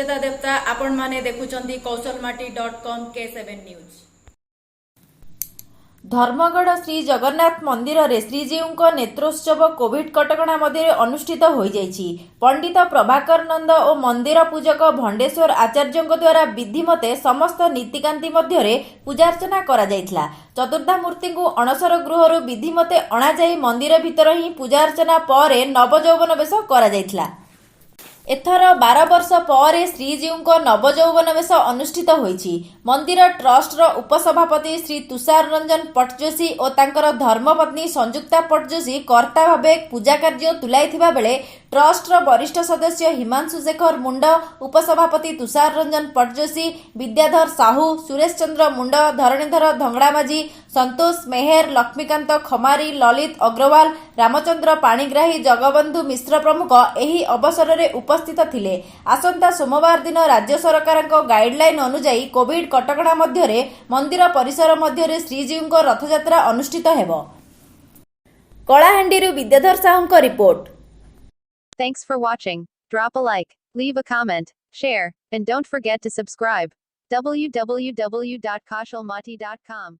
ସୁଚେତା ଦେବତା। ଆପଣମାନେ ଦେଖୁଛନ୍ତି କୌଶଲମାଟି.କମ୍, କେ7 ନ୍ୟୁଜ୍। ଧର୍ମଗଡ଼ ଶ୍ରୀ ଜଗନ୍ନାଥ ମନ୍ଦିରରେ ଶ୍ରୀଜୀଉଙ୍କ ନେତ୍ରୋତ୍ସବ କୋଭିଡ କଟକଣା ମଧ୍ୟରେ ଅନୁଷ୍ଠିତ ହୋଇଯାଇଛି। ପଣ୍ଡିତ ପ୍ରଭାକର ନନ୍ଦ ଓ ମନ୍ଦିର ପୂଜକ ଭଣ୍ଡେଶ୍ୱର ଆଚାର୍ଯ୍ୟଙ୍କ ଦ୍ୱାରା ବିଧିମତେ ସମସ୍ତ ନୀତିକାନ୍ତି ମଧ୍ୟରେ ପୂଜାର୍ଚ୍ଚନା କରାଯାଇଥିଲା। ଚତୁର୍ଦ୍ଧାମୂର୍ତ୍ତିଙ୍କୁ ଅଣସର ଗୃହରୁ ବିଧିମତେ ଅଣାଯାଇ ମନ୍ଦିର ଭିତରେ ହିଁ ପୂଜାର୍ଚ୍ଚନା ପରେ ନବଯୌବନ ବେଶ କରାଯାଇଥିଲା। ଏଥର 12 ବର୍ଷ ପରେ ଶ୍ରୀଜୀଉଙ୍କ ନବଯୌବନ ବେଶ ଅନୁଷ୍ଠିତ ହୋଇଛି। ମନ୍ଦିର ଟ୍ରଷ୍ଟର ଉପସଭାପତି ଶ୍ରୀ ତୁଷାର ରଞ୍ଜନ ପଟ୍ଟଯୋଶୀ ଓ ତାଙ୍କର ଧର୍ମପତ୍ନୀ ସଂଯୁକ୍ତା ପଟ୍ଟଯୋଶୀ କର୍ତ୍ତା ଭାବେ ପୂଜା କାର୍ଯ୍ୟ ତୁଲାଇଥିବା ବେଳେ ଟ୍ରଷ୍ଟର ବରିଷ୍ଠ ସଦସ୍ୟ ହିମାଂଶୁ ଶେଖର ମୁଣ୍ଡ, ଉପସଭାପତି ତୁଷାର ରଞ୍ଜନ ପଟ୍ଟଯୋଶୀ, ବିଦ୍ୟାଧର ସାହୁ, ସୁରେଶ ଚନ୍ଦ୍ର ମୁଣ୍ଡ, ଧରଣୀଧର ଧଙ୍ଗଡ଼ାମାଝୀ, ସନ୍ତୋଷ ମେହେର, ଲକ୍ଷ୍ମୀକାନ୍ତ ଖମାରୀ, ଲଳିତ ଅଗ୍ରୱାଲ, ରାମଚନ୍ଦ୍ର ପାଣିଗ୍ରାହୀ, ଜଗବନ୍ଧୁ ମିଶ୍ର ପ୍ରମୁଖ ଏହି ଅବସରରେ ଉପସ୍ଥିତ ଥିଲେ। ଆସନ୍ତା ସୋମବାର ଦିନ ରାଜ୍ୟ ସରକାରଙ୍କ ଗାଇଡଲାଇନ ଅନୁଯାୟୀ କୋଭିଡ କଟକଣା ମଧ୍ୟରେ ମନ୍ଦିର ପରିସର ମଧ୍ୟରେ ଶ୍ରୀଜୀଉଙ୍କ ରଥଯାତ୍ରା ଅନୁଷ୍ଠିତ ହେବ। କଳାହାଣ୍ଡିରୁ ବିଦ୍ୟାଧର ସାହୁଙ୍କ report. Thanks for watching. Drop a like, leave a comment, share, and don't forget to subscribe. www.kaushalmati.com.